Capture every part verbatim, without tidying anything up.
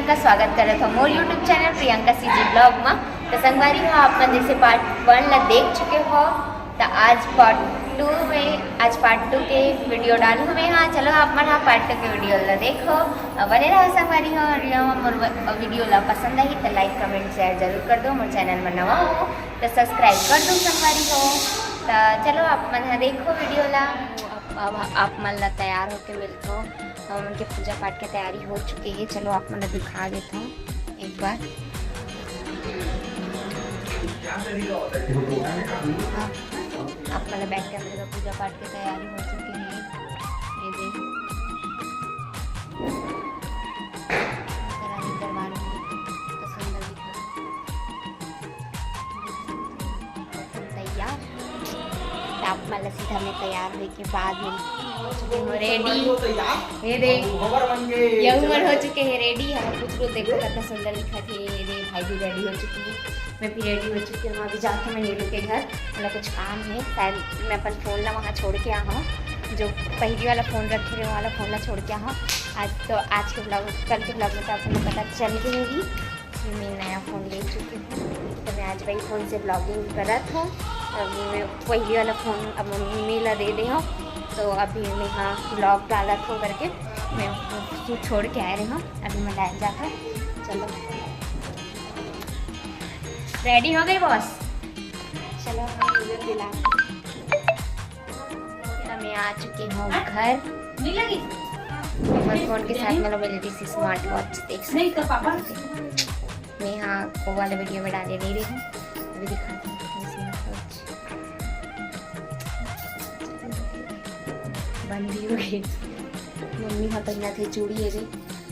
का स्वागत करत हो मोर YouTube channel Priyanka CG blog में। तो संगवारी हो, आप मन जैसे पार्ट वन ला देख चुके हो, तो आज पार्ट टू में, आज पार्ट टू के वीडियो डालू हूँ मैं। हाँ, चलो आप मन हाँ पार्ट टू के वीडियो ला देखो और बने रहो संगवारी हो। और ये मोर व-, वीडियो ला पसंद आई तो लाइक, कमेंट, शेयर जरूर कर दो। मोर चैनल में नवा हो तो सब्सक्राइब कर दो संगवारी हो। तो चलो आप मन हाँ देखो वीडियो ला। अब, अब आप मन ला तैयार होके मिलता हूँ। हमन के पूजा पाठ के तैयारी हो चुके हे। चलो आप मन ला दिखा देता हूँ एक बार। हाँ, आप मन ला बैक कैमरे का पूजा पाठ के तैयारी हो चुके हे। ये देख, रानी दरबार में तो सुंदर दिखा। तैयार। तो आप मन ला सीधा मैं तैयार होए के बाद में हो चुके हो रेडी। ये दे, यहू मन हो चुके हैं रेडी। हम कुछ को देखो कितना सुंदर दिखत हे। ये दे, भाई भी रेडी हो चुकी है, मैं भी रेडी हो चुकी हूँ। अभी जाके मैं नीलू के घर, मतलब कुछ काम है, शायद मैं अपन फ़ोन ला वहाँ छोड़ के आ हूँ, जो पहली वाला फ़ोन रखे रहे, वो वाला फ़ोन ला छोड़ के आ हूँ। आज तो, आज के ब्लॉग, कल के ब्लॉग में तो आप लोग पता चल गई होगी। ये मैं नया फ़ोन ले चुकी हूँ, तो मैं आज वही फ़ोन से ब्लॉगिंग करत हूँ। अब मैं पहली वाला फ़ोन अब मम्मी ला दे दे हूँ, तो अभी मैं हाँ ब्लॉग डालत हूँ करके मैं उसको छोड़ के आए रहे हूँ। अभी मैं डाल जाता हूँ। चलो, रेडी हो गई बॉस? चलो, हाँ, मुझे दिला। तो मैं आ चुकी हूँ घर। नहीं लगी? मोर फ़ोन के साथ, मतलब, मेरे से स्मार्ट वॉच देख सकते हो। मैं हाँ वो वाला वीडियो में डाले नहीं रही हूँ, अभी दिखाती हूँ स्मार्ट वॉच। बंद भी हो गई। मम्मी हाँ पहना थे चूड़ी, ये देख,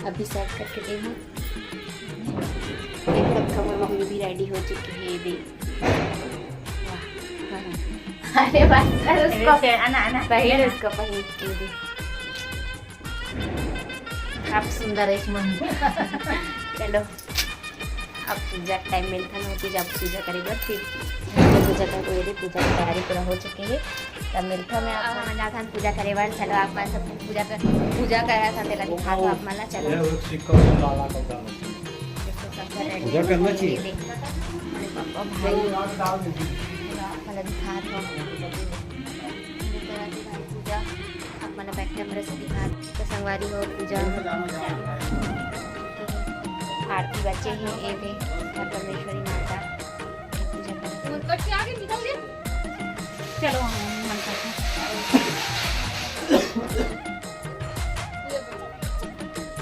अभी सेट करके दे हूँ। देख सकते हो, मम्मी भी रेडी हो चुकी है, ये देख। वाह, हाँ। अरे बस कर उसको। अरे, आना, आना, पहले आना। उसको पहन के दे। आप सुंदर है मन। चलो, अब पूजा टाइम मिलता ना, पूजा, पूजा करे बर फिर पूजा कर, पूजा की तैयारी पूरा हो चुकी है। तब मिलता मैं आप मन जाथन पूजा करे बर। चलो, आप मन सब पूजा कर, पूजा करा था, तेला दिखा दो आप मन ला। चलो। ये सिक्का लाला का डालो। देखो, सब घर ready पूजा करना चाहिए। देखो, अरे पापा, भाई, आप मन ला दिखा दो। पूजा, आप मन ला बैक कैमरा से दिखा दो। तो संगवारी हो, पूजा आरती बचे हे, ए दे, और परमेश्वरी माता पूजा करत हे। चलो, हम मन करते हैं।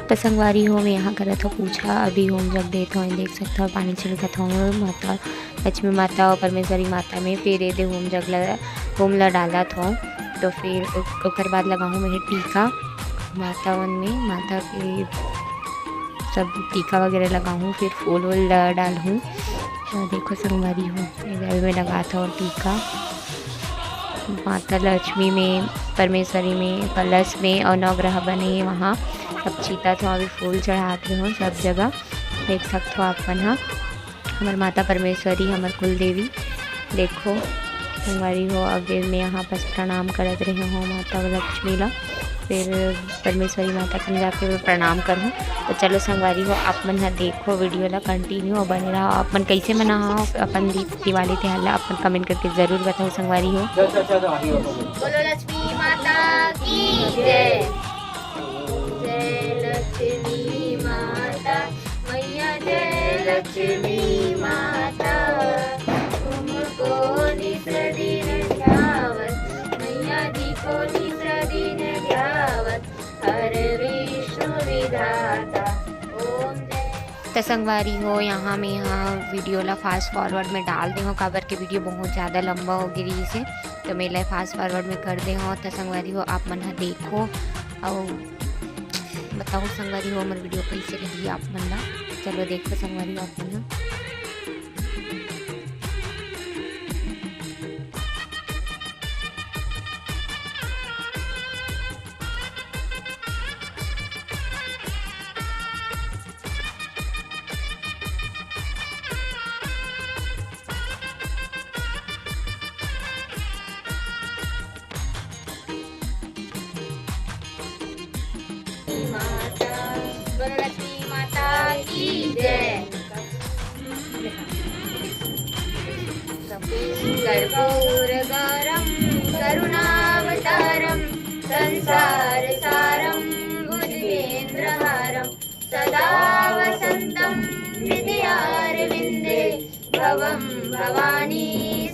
तो संगवारी हो, मैं यहाँ करत हो पूजा, अभी होम जग देत हो, देख सकते हो पानी छिड़कत हो माता लक्ष्मी माता और परमेश्वरी माता में, फिर ये दे होम जग ला, होम ला डालत हो। तो फिर ओ-, ओकर बाद लगाहूँ मैं टीका माता मन में, माता के सब टीका वगैरह लगाहूँ, फिर फूल वूल ला डालहूँ। तो देखो संगवारी हो, ये दे अभी मैं लगात हो टीका। माता लक्ष्मी में, परमेश्वरी में, कलश में और नवग्रह बने हे वहाँ। सब चिता तो अभी फूल चढ़ात रहे हो सब जगह, देख सकते हो आप मन ह। हमर माता परमेश्वरी, हमर कुल देवी। देखो, संगवारी हो, अब मैं यहाँ पास प्रणाम करत रहे हो माता लक्ष्मी ला, फिर परमेश्वरी माता कन जाके मैं प्रणाम करूँ। तो चलो संगवारी हो, आप मन ह देखो वीडियो ला कंटिन्यू और बने रहो। आप मन कैसे मना हो अपन दी-, दिवाली तिहार ला, आप मन कमेंट करके जरूर बताओ संगवारी हो। बोलो लक्ष्मी माता की जय। जय लक्ष्मी माता, मैया जय लक्ष्मी माता। तुमको निस दिन ध्यावत, मैया जी को निस दिन ध्यावत, हर विष्णु विधाता। ओम जय। त संगवारी हो, यहाँ मैं यहाँ वीडियो ला फास्ट फॉरवर्ड में डाल दे हूँ, काबर के वीडियो बहुत ज़्यादा लंबा हो गई रहिस हे, तो मैं ला फास्ट फॉरवर्ड में कर दे हूँ। त संगवारी हो, आप मन ह देखो और बताओ संगवारी हो, हमर वीडियो कैसे लगी आप मन ला। चलो देखो संगवारी हो आप मन ह। माता, बोलो लक्ष्मी माता की जय। कर्पूरगौरं करुणावतारं संसारसारं भुजगेन्द्रहारं सदा वसन्तं हृदयारविन्दे भवं भवानी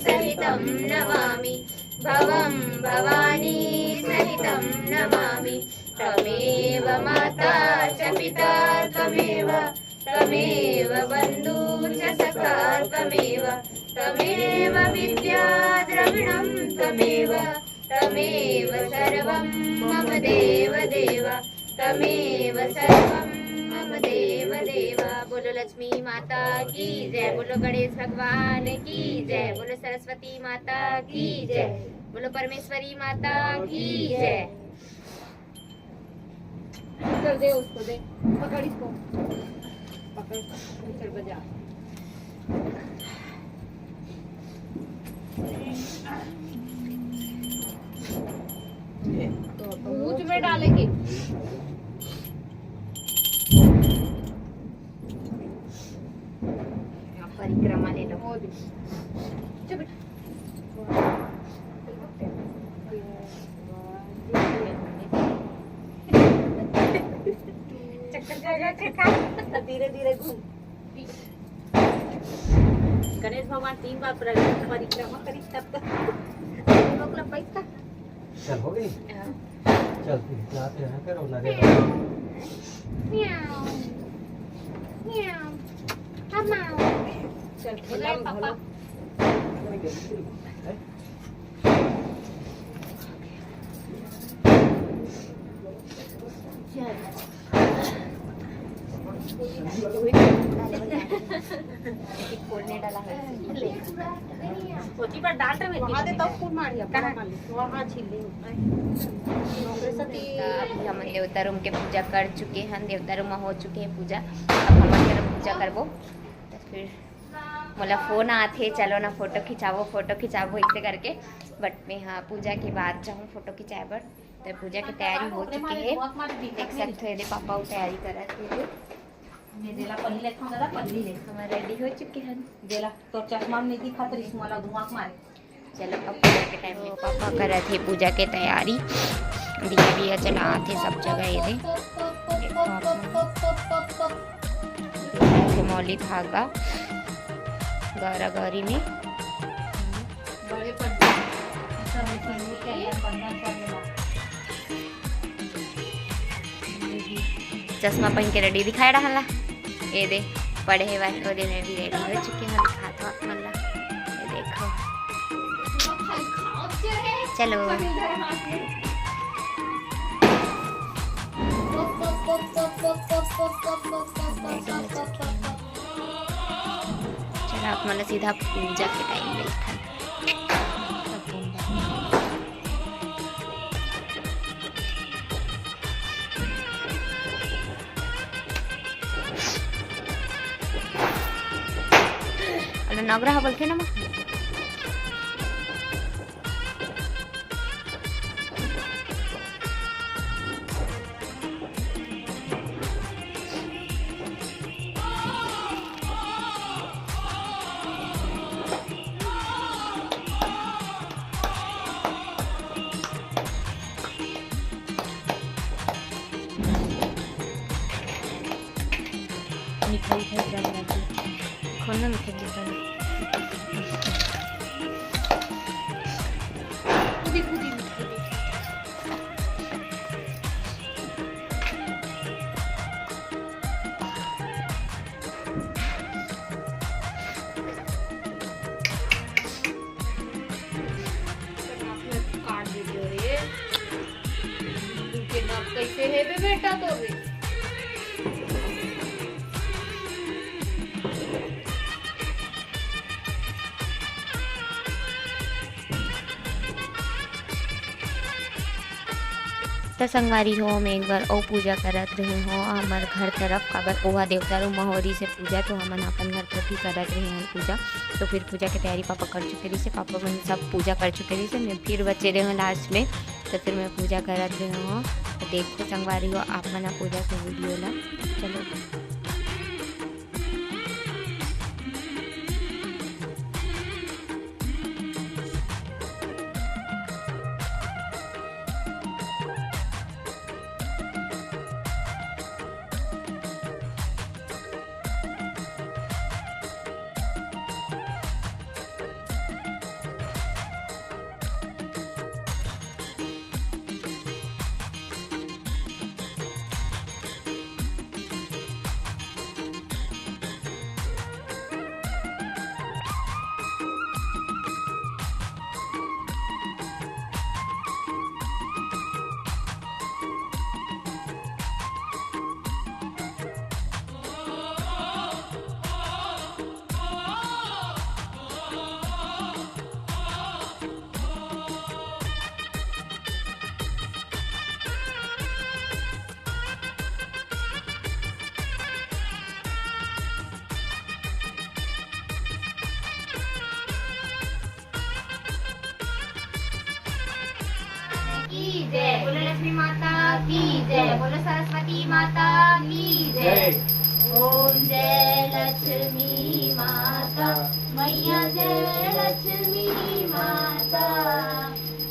सहितं नमामि। भवं भवानी सहितं नमामि। त्वमेव माता च पिता त्वमेव, त्वमेव बन्धु च सखा त्वमेव, त्वमेव विद्या द्रविणं त्वमेव, त्वमेव सर्वं मम देव देव, त्वमेव सर्वं मम देव देव। बोलो लक्ष्मी माता की जय, बोलो गणेश भगवान की जय, बोलो सरस्वती माता की जय, बोलो परमेश्वरी माता की जय। चल दे उसको, दे, पकड़ इसको, पकड़, चल बजा। मुंह में डालेंगे। परिक्रमा ले लो। चल बेटा। चक्कर जाएगा, चक्कर। धीरे धीरे घूम। गणेश भगवान तीन बार प्र-, परिक्रमा करी तब तो। चल, हो गई? हाँ। चल, फिर जाते हैं, करो ना रे। म्याऊ। म्याऊ। म्याऊ। चल, खेला पापा। फोड़ने डाला है। ओती पर डाल रहे थे। वहाँ दे तो फूल मार दिया, वहाँ मार ली। वहाँ छील ली। अभी हमन देवता रूम के पूजा कर चुके हन, देवता रूम में हो चुके हैं पूजा। अब हमन पूजा करबो। तो फिर मोला फोन आथे, चलो ना फोटो खिंचाबो, फोटो खिंचाबो, ऐसे करके। But मैं, हाँ, पूजा के बाद जाऊँ फोटो खिंचाए बर। तो पूजा की तैयारी हो चुकी है, देख सकते हो, एदे पापा वो तैयारी करत हे। ये देला पहले, दादा, पहले ले। हमर ready हो चुके हैं। देला, तो चश्मा में दिखा तो इसमें वाला धुआं मारे। चलो, अब पूजा के time में पापा करत हे पूजा के तैयारी। दिया, दिया जलात हे सब जगह, एदे। देखो आप मन। मौली धागा गौरा गौरी में। बड़े पत्ते। चश्मा पहन के ready दिखाए रहला। एदे, पढ़े बर ओदे में भी ready हो चुके हैं, दिखात हो आप मन ला। ये देखो। चलो। चलो, आप मन ला सीधा पूजा के time मिलथन। अरे नवग्रह बोलथे ना माँ। मिठाई खाई जा रहा है। खाना मिठाई खाई। खुदी, खुदी, खुदी। काट दीजिए रे। तू के नाक कैसे है बे बेटा तो बे? त संगवारी हो, मैं एक बार अउ पूजा करत रहे हो हमर घर तरफ, काबर ओहा देवता रूम म हो रहिस हे पूजा, तो हमन अपन घर तरफ भी करत रहे हन पूजा। तो फिर पूजा के तैयारी पापा कर चुके रहिस हे, पापा मन सब पूजा कर चुके रहिस हे, मैं फिर बचे रहे हो लास्ट में, तो फिर मैं पूजा करत रहे हो। तो देखो संगवारी हो, आप मन ह पूजा के वीडियो ला। चलो। की जय, बोलो लक्ष्मी माता की जय, बोलो सरस्वती माता की जय। जय। ओम जय लक्ष्मी माता, मैया जय लक्ष्मी माता।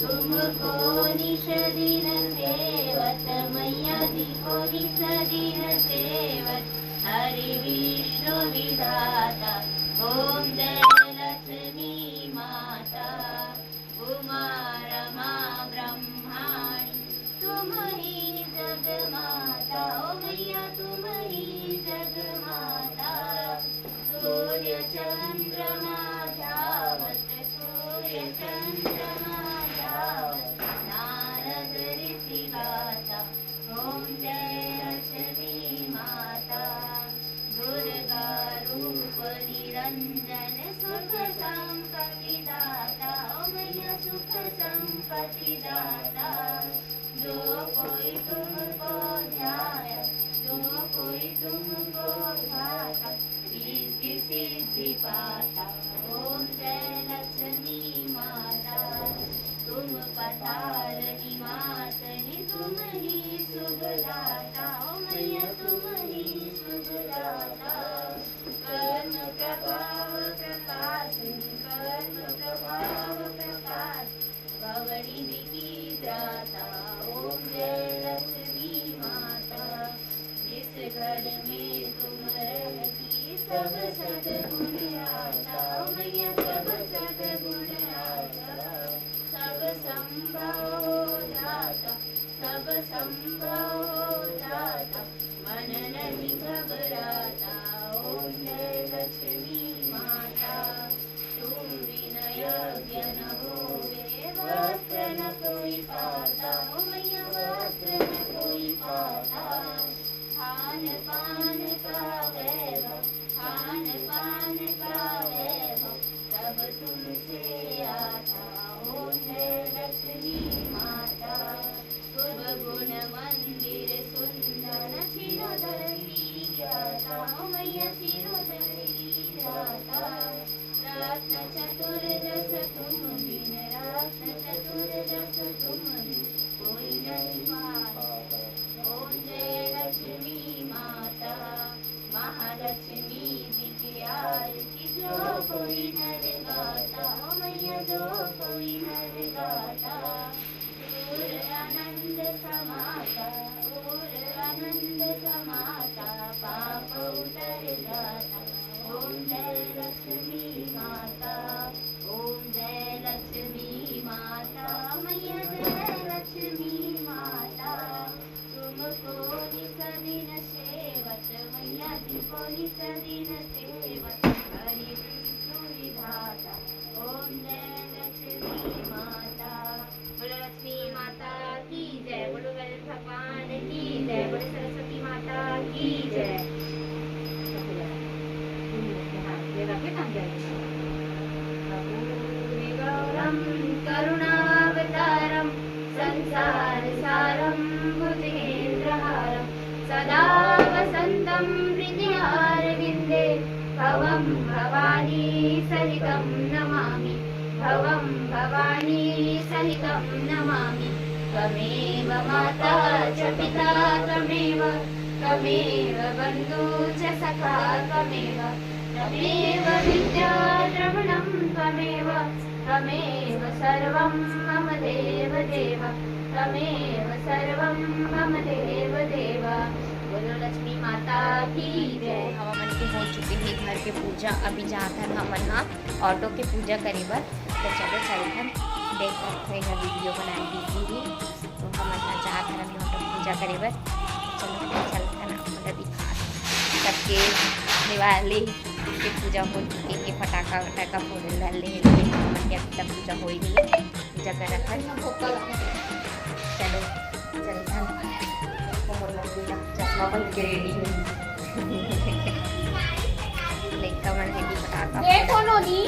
तुमको निस दिन सेवत, मैया जी को निस दिन सेवत, हरि विष्णु विधाता। ओम जय लक्ष्मी माता, उमा रमा ब्रह्माणी, तुम ही जग माता, ओ मैया तुम ही जग माता। सूर्य चंद्रमा ध्यावत, सूर्य चंद्रमा ध्यावत, नारद ऋषि गाता। ओम जय लक्ष्मी माता, दुर्गा रूप निरंजन, सुख संपत्ति दाता, ओ मैया सुख संपत्ति दाता। जो कोई तुमको ध्याय, जो कोई तुमको ध्याता, रिद्धि सिद्धि पाता। ओम जय लक्ष्मी माता, तुम पताल निवासिनी, तुम ही शुभ दाता, ओ मैया तुम ही शुभ दाता। कर्म प्रभाव प्रकाश, कर्म प्रभाव प्रकाश, भवनिधि की त्राता। ओम जय लक्ष्मी माता, जिस घर में तुम रहती, सब सद्गुण आता, ओ मैया सब सद्गुण आता। सब संभव हो जाता, सब संभव हो जाता, मन नहीं घबराता। ओम जय लक्ष्मी माता, तुम बिन यज्ञ न होवे, वस्त्र न कोई पाता, ओ मैया वस्त्र न कोई पाता। खान पान का वैभव, खान पान का वैभव, सब तुमसे आता। ओम जय लक्ष्मी माता, शुभ गुण मंदिर सुंदर, छिरो धरती जाता, ओ मैया छिरो धरती जाता। रत्न चतुर्दश तुम बिन, रत्न चतुर्दश तुम बिन, कोई नहीं पाता। ओम जय लक्ष्मी माता, महालक्ष्मी जी की आरती, जो कोई नर गाता, ओ मैया जो कोई नर गाता। उर आनंद समाता, उर आनंद समाता, पाप उतर जाता। ओम जय लक्ष्मी माता, ओम जय लक्ष्मी माता, मैया जय लक्ष्मी माता। तुमको निस दिन सेवत, मैया जी को निस दिन सेवत, हरि विष्णु विधाता। ओम जय लक्ष्मी माता, बोलो लक्ष्मी माता की जय, बोलो गणेश भगवान की जय, बोलो सरस्वती माता की जय। हाँ, ये रखे ना जय। कर्पूरगौरं करुणावतारं संसारसारं भुजगेन्द्रहारं सदा वसन्तं हृदयारविन्दे भवं भवानी सहितं नमामि, भवं भवानी सहितं नमामि। त्वमेव माता च पिता त्वमेव, त्वमेव बन्धु च सखा त्वमेव, त्वमेव विद्या द्रविणं त्वमेव, त्वमेव सर्वं मम देव देव, त्वमेव सर्वं मम देव देव। बोलो लक्ष्मी माता की जय। हवा मन के हो चुके हे घर के पूजा। अभी जात हन हमन हा ऑटो के पूजा करे बर। तो चलो चलथन, देख सकते हैं वीडियो बनाए दीदी ही। तो हमन हा जात हन अभी ऑटो पूजा करे बर। चलो चलथन, आप मन ला दिखात सबके दिवाली के पूजा हो चुके हे, फटाका वटाका फोड़े ला ले, हमन के अभी तक पूजा होई नहीं। जगह रखन। चलो, चलथन। चश्मा पहन के रेडी हूँ। लइका मन हे कि फटाका ये फोड़े। कोनो दी?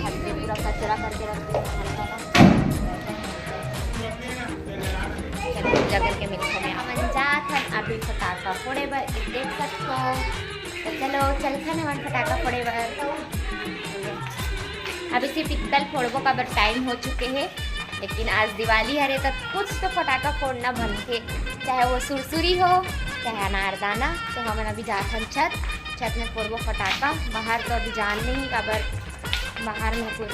घर के पूरा कचरा करके रख दे। चलो, पूजा करके मिलथन। हमन जात हन अभी फटाका फोड़े बर, देख सकथो। तो चलो, चलथन हमन फटाका फोड़े बर। अभी सिर्फ इतल फोड़बो, काबर टाइम हो चुके हे। लेकिन आज दिवाली हरे, त कुछ तो फटाका फोड़ना बनथे, चाहे वो सुरसुरी हो, चाहे अनारदाना। तो हमन अभी जात हन छत, छत में फोड़बो फटाका। बाहर तो अभी जान नहीं, काबर बाहर में कुछ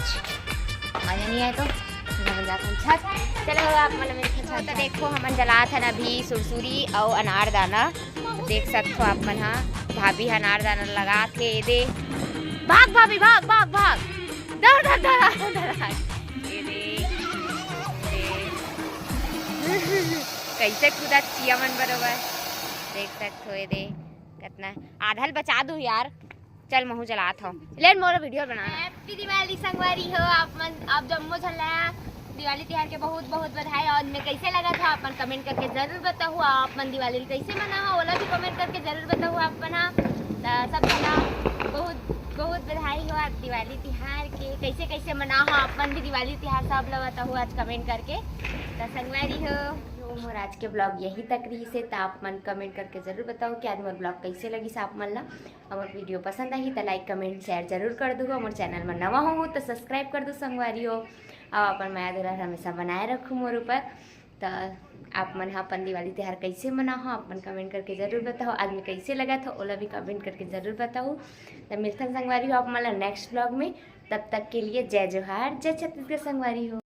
मजा नहीं आए, तो हमन जात हन छत। चलो, आप मन मेरे छत। तो देखो, हमन जलात हन अभी सुरसुरी अउ अनारदाना। देख सकथो आप मन हा, भाभी ह अनारदाना लगात हे। ए दे, भाग भाभी, भाग, भाग, भाग, दौड़, दौड़, दौड़, दौड़, दौड़। ए दे, ए दे। कैसे कूदत चिया मन बरोबर, देख सकथो। ए दे, कतना आधा ल बचा दू यार। चल, महू जलात हव। ले मोर वीडियो बना। Happy दिवाली संगवारी हो आप मन, आप जम्मो झन ला दिवाली तिहार के बहुत बहुत बधाई। और मैं कैसे लगत हो आप मन कमेंट करके जरूर बताहू। आप मन दिवाली ल कैसे मनाहू, ओला भी कमेंट करके जरूर बताहू आप मन हा। त सब झन ला बहुत बहुत बधाई हो आज दिवाली तिहार के। कैसे कैसे मनाहू आप मन भी दिवाली तिहार, सब ला बताहू आज कमेंट करके। त संगवारी हो, मोर आज के ब्लॉग यही तक रहिसे। त आप मन कमेंट करके जरूर बताहू कि आज मोर ब्लॉग कैसे लगिस आप मन ला। हमर वीडियो पसंद आही त लाइक, कमेंट, शेयर जरूर कर दू। हमर चैनल में नवा हो त सब्सक्राइब कर दू संगवारी हो। अउ अपन मया दुलार हमेशा बनाए रखू मोर ऊपर। त आप मन ह अपन दिवाली तिहार कैसे मनाहू, आप मन कमेंट करके जरूर बताहू। आज मैं कैसे लगत हो, ओला भी कमेंट करके जरूर बताहू। त मिलथन संगवारी हो आप मन ला नेक्स्ट ब्लॉग में। तब तक के लिए जय जोहार, जय छत्तीसगढ़ संगवारी हो।